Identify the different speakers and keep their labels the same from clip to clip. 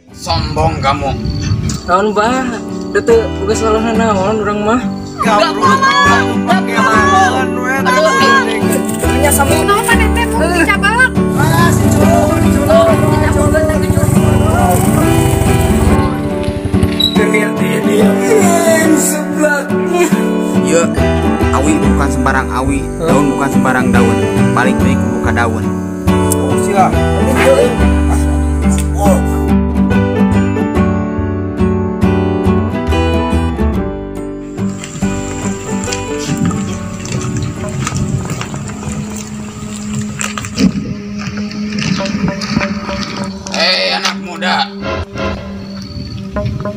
Speaker 1: Sombong kamu.
Speaker 2: Naon bah, teu boga salah naon urang mah.
Speaker 3: Gabruk,
Speaker 2: nya sami.
Speaker 4: Naon maneh teh mau dicabalak.
Speaker 3: Ah, si culun, culun.
Speaker 1: Ya, awi bukan sembarang awi, daun bukan sembarang daun. Balik deui buka daun.
Speaker 3: Oh, sila. Oh.
Speaker 1: Hei anak muda,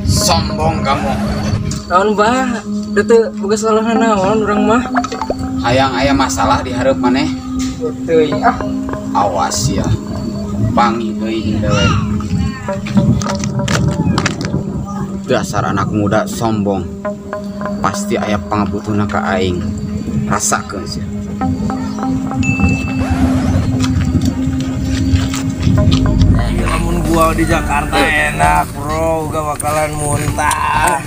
Speaker 1: sombong kamu.
Speaker 2: Naon bah, teu boga salah naon urang mah.
Speaker 1: Hayang aya masalah di hareup maneh.
Speaker 2: Teuing ah.
Speaker 1: Awas ya. Pangi deui jeung dewek. Dasar anak muda sombong. Pasti aya pangabutuhna ka aing. Rasakeun sia.
Speaker 3: Lamun gua di Jakarta enak, bro, gak bakalan muntah.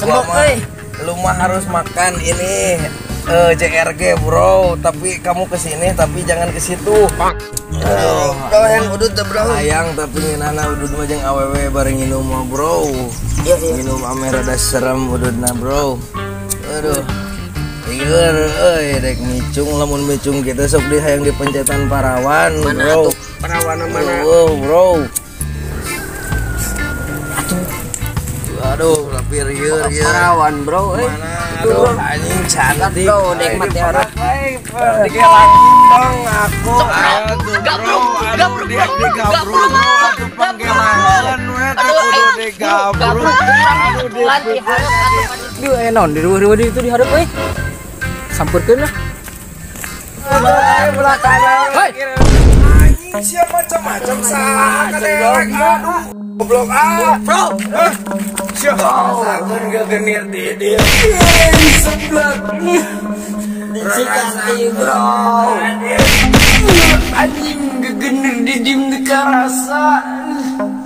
Speaker 3: Gua mah, lu mah harus makan ini JRG, bro. Tapi kamu kesini, tapi jangan ke situ.
Speaker 5: Bro, yang udut dah, bro.
Speaker 3: Hayang tapi ngeunana udut mah jeung awewe bareng minum mah, bro.
Speaker 5: Iya, iya.
Speaker 3: Minum ame rada serem udutna, bro. Aduh. Lieur euy rek micung, lamun micung kita sok di hayang di pencetan parawan,
Speaker 5: mana
Speaker 3: bro.
Speaker 5: Atuh? Parawan mana?
Speaker 3: Oh, bro. Aduh, tapi lieur ieu.
Speaker 5: Parawan, bro euy.
Speaker 3: Aduh, anjing cantik.
Speaker 5: Bro, nikmat ya harap.
Speaker 3: Dikelangin dong aku.
Speaker 4: Gabruk, gabruk,
Speaker 3: gabruk, atuh panggelangan we teh kudu digabruk. Aduh,
Speaker 2: Duh, naon di ruweuh itu di hareup euy. Sampeurkeun lah.
Speaker 3: Hei. Anjing sia macam-macam saha kadang. Aduh, goblok ah.
Speaker 5: Bro.
Speaker 3: Sia rasakeun gegenir di dieu. Seblak.
Speaker 5: Disikat bro.
Speaker 2: Anjing gegenir di dim teu karasa.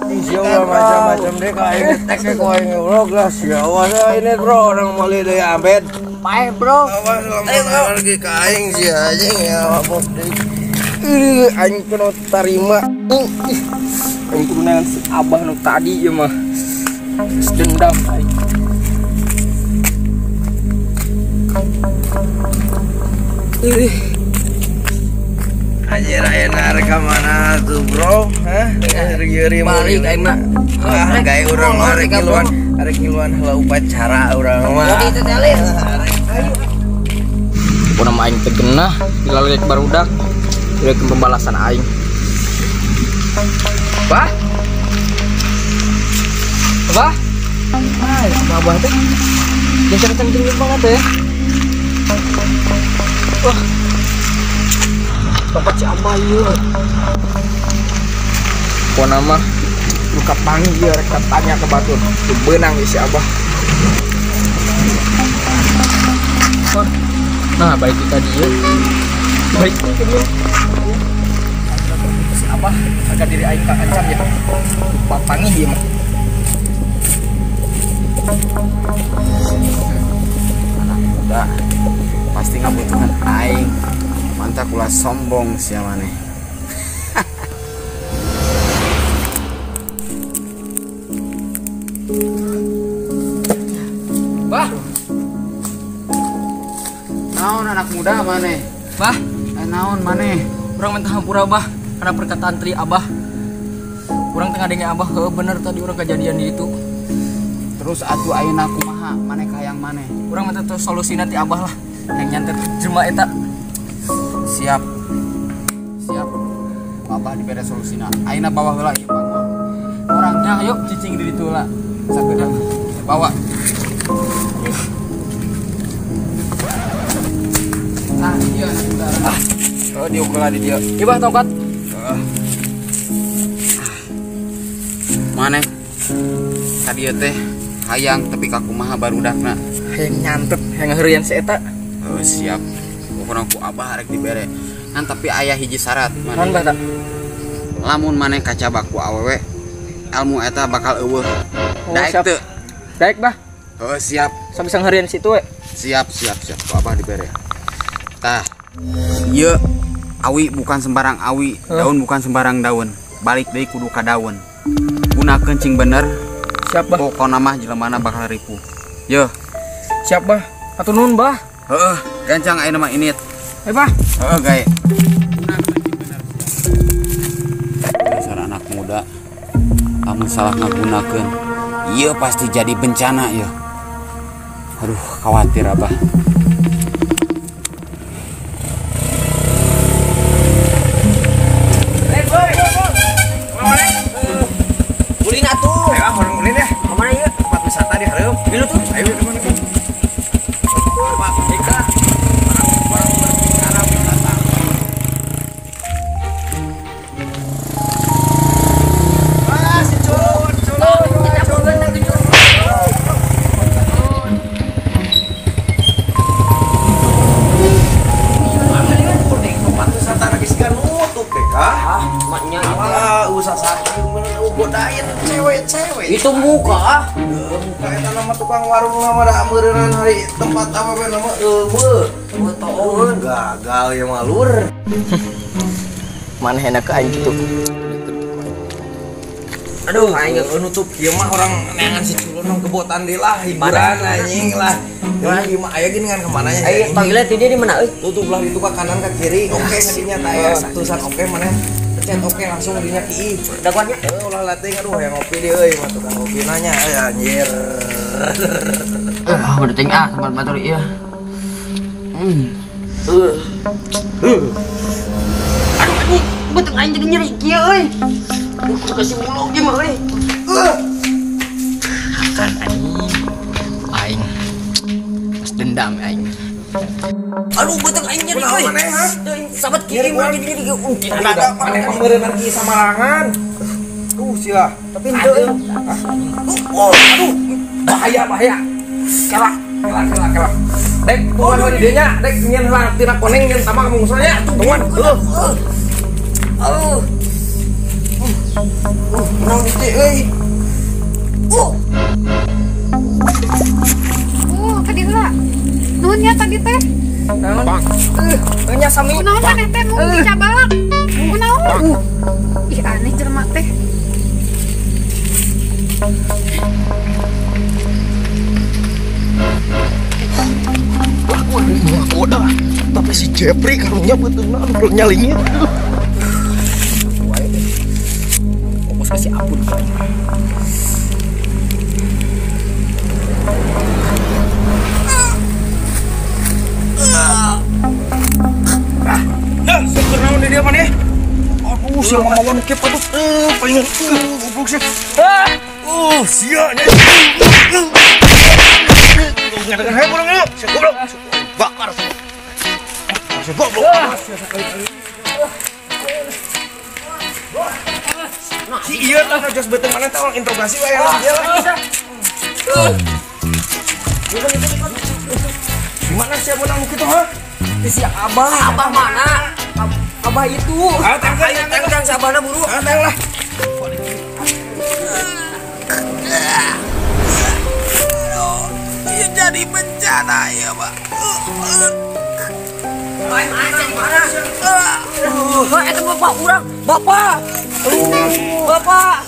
Speaker 3: Sia macam-macam deh ka aing getek ku aing goblok lah. Sia awas ini bro, orang meuli deui ambed.
Speaker 5: Paeh bro.
Speaker 3: Awas lamun lagi ka aing sia anjing ya mabok deui. Aing kudu tarima.
Speaker 2: Aing kudu neangan si abah nu tadi ieu mah. Geus dendam aing.
Speaker 3: Anjir ayeuna rek ka mana tuh bro? Hah? Rieuri
Speaker 2: balik aing mah.
Speaker 3: Ah, gae urang mah rek ngiluan heula upacara urang mah.
Speaker 5: Jadi teh telir.
Speaker 2: Pokona mah aing teu genah dilalek barudak. Rek pembalasan aing. Bah? Bah? Ay, abah teh. Jangan kenceng banget teh. Wah. Tongkat si abah ieu. Pokona mah luka panggil rek tanya ke batur. Teu beunang si abah. Wah. Nah, baik kita dia. Baik ke dia. Si abah harga diri aing ka ancam ya. Papangih ieu mah.
Speaker 1: Anak muda pasti ngabutuhan aing. Mantap ulah sombong sia maneh.
Speaker 2: Bah.
Speaker 1: Naon anak muda maneh?
Speaker 2: Bah,
Speaker 1: naon maneh?
Speaker 2: Urang minta hampura bah karena perkataan tri abah. Urang tengah denge abah heuh bener tadi urang kejadian di itu.
Speaker 1: Terus atuh ayeuna kumaha? Maneh kahayang maneh?
Speaker 2: Urang minta tuh solusina ti abah lah. Yang nyantet jelema eta.
Speaker 1: Siap. Siap. Abah dibere solusina. Ayeuna bawa heula ieu panggol. Orangnya ayo cicing di ditu lah. Sakedeung. Bawa. Nah, ieu anak muda. Ah. Oh, diukur di dia.
Speaker 2: Ieu bah tongkat.
Speaker 1: Maneh? Tadi teh hayang tapi ka kumaha barudakna.
Speaker 2: Hayang nyantet, hayang ngaheureuyan si eta.
Speaker 1: Oh, siap. Pokona ku abah rek dibere. Ngan tapi aya hiji syarat
Speaker 2: maneh. Naon bah ta?
Speaker 1: Lamun maneh kacabak ku awewe, ilmu eta bakal eueuh. Daek teu?
Speaker 2: Daek, Bah.
Speaker 1: Heuh, siap.
Speaker 2: Sampai sangharian situ we.
Speaker 1: Siap, siap, siap. Ku Abah dibere. Tah. Ieu awi bukan sembarang awi, daun bukan sembarang daun. Balik deui kudu ka daun. Gunakeun cing bener.
Speaker 2: Siap, Bah.
Speaker 1: Pokona mah jelemana bakal ripuh. Yeuh.
Speaker 2: Siap, Bah. Hatur nuhun, Bah.
Speaker 1: Heeh, gancang ayeuna mah init.
Speaker 2: Eh, Bah.
Speaker 1: Heeh, gae. Dasar anak muda. Kamu salah ngagunakeun. Ieu pasti jadi bencana ieu. Aduh, khawatir Abah.
Speaker 5: Ulin atuh.
Speaker 3: Ayo ah, urang ulin ya.
Speaker 5: Ka mana ieu?
Speaker 3: Tempat wisata di hareup.
Speaker 5: Ieu tuh.
Speaker 3: Ayo ke mana kan? Pak, Eka. Orang berbicara wisata. Ah, si culun, culun. Tempat wisata lagi segan nutup deh kah?
Speaker 5: Ah, maknya
Speaker 3: Alah, usah sakit godain cewek-cewek.
Speaker 5: Itu muka.
Speaker 3: Muka eta nama tukang warung nama da meureunnan hari tempat apa we nama eueuh. Eueuh gagal ya malur.
Speaker 2: Maneh enak aing kitu.
Speaker 3: Aduh, aing nutup ieu mah orang neangan si culun nong kebotan deui lah hiburan anjing lah. Ya ieu mah aya geuningan ka mana nya?
Speaker 5: Aya toilet di dia di mana euy?
Speaker 3: Tutup lah itu ke kanan ke kiri. Oke kadinya tah aya tulisan oke maneh. Pencet oke langsung dinya ki.
Speaker 5: Daguannya
Speaker 3: ulah latih aduh yang ngopi deui euy mah tukang ngopi nanya euy anjir.
Speaker 2: Ah, udah ting ah tempat batur ieu. Aduh anjing, beuteung aing jadi nyeri kieu euy. Kudu kasih mulung ge mah euy. Akan anjing. Aing. Pas dendam aing.
Speaker 5: Aduh beuteung aing nyeri euy. Sahabat kiri mah jadi nyeri ge.
Speaker 3: Ada maneh mah meureunnan ki samarangan. Duh sila.
Speaker 5: Tapi henteu euy.
Speaker 3: Oh, aduh. Bahaya, bahaya. Kelak, kelak, kelak, kelak. Dek, tungguan we di dieu nya. Dek nyeun heula tina koneng nyeun tambah mungsuhna nya. Tungguan. Heuh.
Speaker 5: Aduh.
Speaker 3: Naon teh euy?
Speaker 4: Tadi heula. Nuhun nya tadi teh.
Speaker 2: Naon? Nya sami.
Speaker 4: Kunaon maneh teh mung dicabak? Kunaon? Ih aneh jelema teh.
Speaker 3: Waduh, tapi si Jepri karunya beuteungna anu nyalingnya.
Speaker 2: Fokus ke si Apun.
Speaker 3: Nah, syukur naon di dia maneh? Aduh, sia mamawan kep atuh. Palingan goblok sia. Sia nya. Ngadakan hayang urang ieu. Sia goblok. Bakar semua. Sia goblok. Si ieu tah jos beuteung maneh tah orang interogasi wae lah dia lah. Gimana sih menang kitu ha?
Speaker 2: Si Abah,
Speaker 5: Abah mana? Abah itu.
Speaker 3: Ah, tangkang,
Speaker 5: tangkang si Abahna buru.
Speaker 3: Ah, tang lah.
Speaker 5: Aduh, ini jadi bencana ya, Pak. Mana? Itu bapak urang, bapak. Bapak.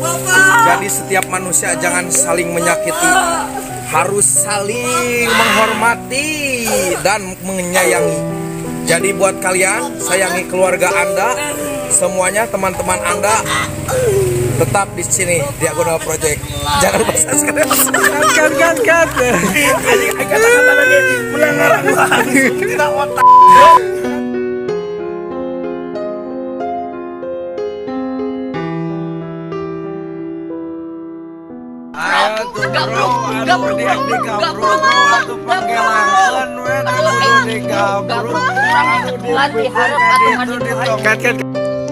Speaker 5: Bapak.
Speaker 3: Jadi setiap manusia jangan saling menyakiti. Harus saling menghormati dan menyayangi. Jadi buat kalian, sayangi keluarga Anda, semuanya teman-teman Anda, tetap di sini Diagonal Project. Jangan lupa subscribe. Kan kan kan. Anjing kata-kata lagi mendengar tidak otak.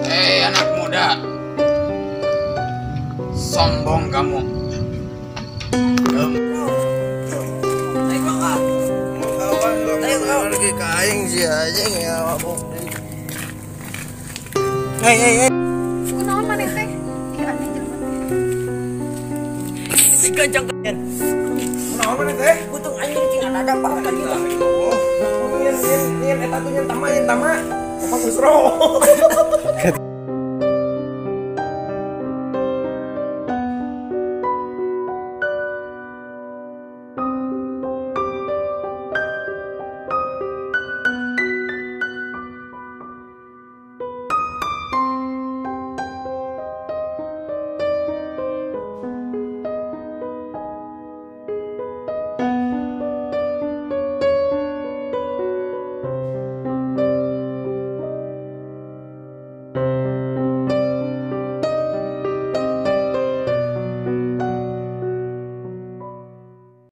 Speaker 1: Hei anak muda, sombong kamu.
Speaker 5: Hei.
Speaker 4: Kunaon maneh teh? Ih aneh jelema teh.
Speaker 2: Si gancang kan.
Speaker 3: Kunaon maneh teh?
Speaker 2: Beuteung aing jadi cing ada apa ka ditu.
Speaker 3: Oh, nyen eta tuh nyen tama. Apa Khusro?